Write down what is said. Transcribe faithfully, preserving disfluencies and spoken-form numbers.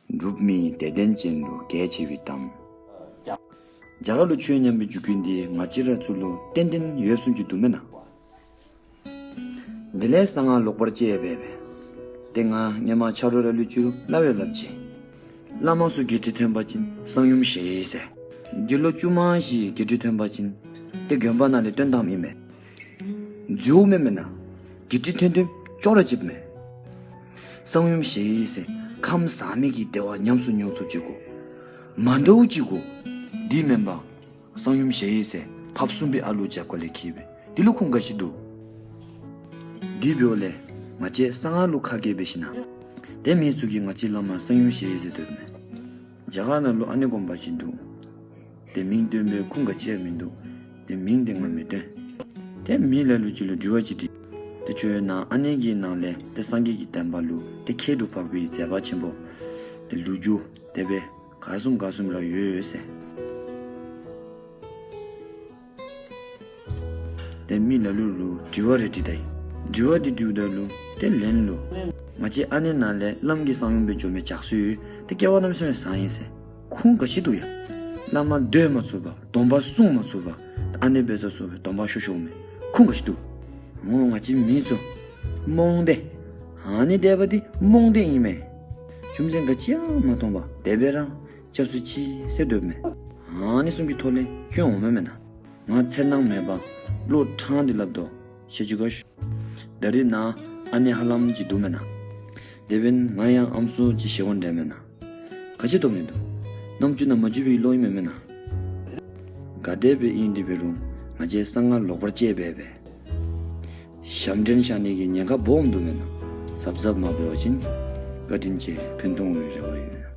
འབྲུག་མི་དད་ལྡན་ཅན་ལུ་གལ་ཆེ་བའི་གཏམ། རྒྱ་གར་ལུ་ཆོས་ཉམས་པའི་རྒྱུ་རྐྱེན་འདི་ང་བཅས་ར་ཚུ་ལུ་ཏན་ཏན་ཡོདཔ་བཟུམ་ཅིག་འདུག་མེན་ན། དེ་ལས་གསང་སྔགས་ལོག་པར་སྤྱད་སྦེ་སྦེ། ཏེ་ང་ཧེ་མ་ཆ་རོགས་ར་ལུ་ཅིག་ལུ་སླབ་ཡང་སླབ་ཅི། བླ་མ་ཚུ་བརྒྱད་ཁྲི་ཐོན་པ་ཅིན་གསང་ཡུམ་ཞལ་ཡི་ཟེར། དགེ་སློང་ཅུང་མང་ཞིག་བརྒྱད་ཁྲི་ཐོན་པ་ཅིན་ཏེ་དགོན་པ་ནང་ལས་བཏོན་བཏངམ་ཨིན་མས། འཛོལཝ་མེན་མེན་ན། བརྒྱད་ཁྲི་ཐོན་ཐོནམ་ཅོག་ར་གཅིགཔ་མས། གསང་ཡུམ་ཞལ་ཡི་ཟེར་ཁམས་ཟག་མེད་ཀྱི་བདེ་བ་ཉམས་སུ་མྱོང་ཚུགསཔ་ཅིག་དགོ། མ་འདྲཝ་ཅིག་དགོ། འདི་མེན་པར་གསང་ཡུམ་ཞལ་ཡི་ཟེར་ཕགཔ་གསུམ་པའི་ཨ་ལུ་རྒྱབ་ཁ་ལས་འཁྱིད་སྦེ་འདི་ལུ་ཁུངས་ག་ཅི་འདུག། འདི་འབདཝ་ལས་ང་བཅས་གསང་སྔགས་ལུ་ཁ་གྱེས་སྦེ་ཞིནམ་ལས་ཏེ་མི་ཚུ་གིས་ང་བཅས་བླ་མ་གསང་ཡུམ་ཞལ་ཡི་ཟེར་འདོདཔ་མས། རྒྱ་གར་ནང་ལུ་ཨ་ནི་དགོངས་པ་ཅིག་འདུག། ཏེ་མིང་བཏོན་པའི་ཁུངས་ག་ཅི་ཡང་མིན་འདུག། ཏེ་མིང་འདི་ང་མི་བཏོན། ཏེ་མི་ལ་ལུ་ཅིག་ལུ་དྲི་བ་ཅིག་དྲིས། ཏེ་ཁྱོད་ནཱ་ཨ་ནི་གི་ནང་ལས་ཏེ་སངས་རྒྱས་ཀྱི་བསྟན་པ་ལུ་ཏེ་ཁྱད་དུ་འཕགས་པའི་མཛད་པ་ཆེན་པོ་ཏེ་ལོ་རྒྱུས་དེ་སྦེ་ག་བཟུམ་ག་བཟུམ་ར་ཡོད་ཟེར། ཏེ་མི་ལ་ལུ་ལུ་དྲི་བ་རེ་དྲིས་ད་ཡི། དྲི་བ་འདི་དྲིཝ་ད་ལུ་ཏེ་ལན་ལུ་ང་བཅས་ཨ་ནི་ནང་ལས་བླམ་གིས་གསང་ཡུམ་སྦེ་འགྱོ་མི་ཇག་སུ་ཡོད། ཏེ་སྐྱེ་བ་གནམ་མེད་ས་མེད་བཟང་ཡི་ཟེར། ཁུངས་ག་ཅི་འདུག་ཡ། བླ་མ་སྡོད་མ་ཚུགས་པར་སྡོམ་པ་སྲུང་མ་ཚུགས་པར་ཨ་ནི་འབད་ས་སོ་སྦེ་སྡོམ་པ་ཤོར་ཤོརཝ་མས། ཁུངས་ག་ཅི་འདུག། མོ་ང་བཅས་མི་ཚུ་རྨོངས་དད། ཨ་ནི་དད་པ་འདི་རྨོངས་དད་ཨིན་མས། རྒྱུ་མཚན་ག་ཅི་ཡང་མ་མཐོང་པར་དེ་སྦེ་ར་སྐྱབས་སུ་མཆི་ཟེར་སྡོདཔ་མས། ཨ་ནི་གསུམ་གྱི་ཐོག་ལས་སྐྱོན་འོང་མས་མེན་ན། ང་འཚེར་སྣང་མེད་པར་བློ་ཕྲང་སྟེ་སླབ་དོ། ཤེས་ཅི་ག་ཤོག། ད་རིས་ནཱ་ཨ་ནི་ཧ་ལམ་ཅིག་འདུག་མེན་ན། དེ་འབདན་ང་ཡང་ཨམ་སྲུ་ཅིག་བཞེས་འོང་དྲན་མེན་ན། ག་ཅི་འདོད་མི་འདུག། རྣམ་ཅོ་ནང་མ་འཇུག་པའི་བློ་ཨིན་མས་མེན་ན། ག་དེ་སྦེ་ཨིན་ཏེ་འབད་རུང་ང་བཅས་གསང་སྔགས་ལོག་པར་སྤྱད་སྦེ་སྦེ་ཞབས་འདྲེན་བཞག་ནི་གི་ཉེན་ཁ་སྦོམ་འདུག་མེན་ན། གཟབ་གཟབ་མ་འབད་བ་ཅིན་བཀའ་དྲིན་ཆེ་ཕན་ཐོགས་འོང་བའི་རེ་བ་ཡོད།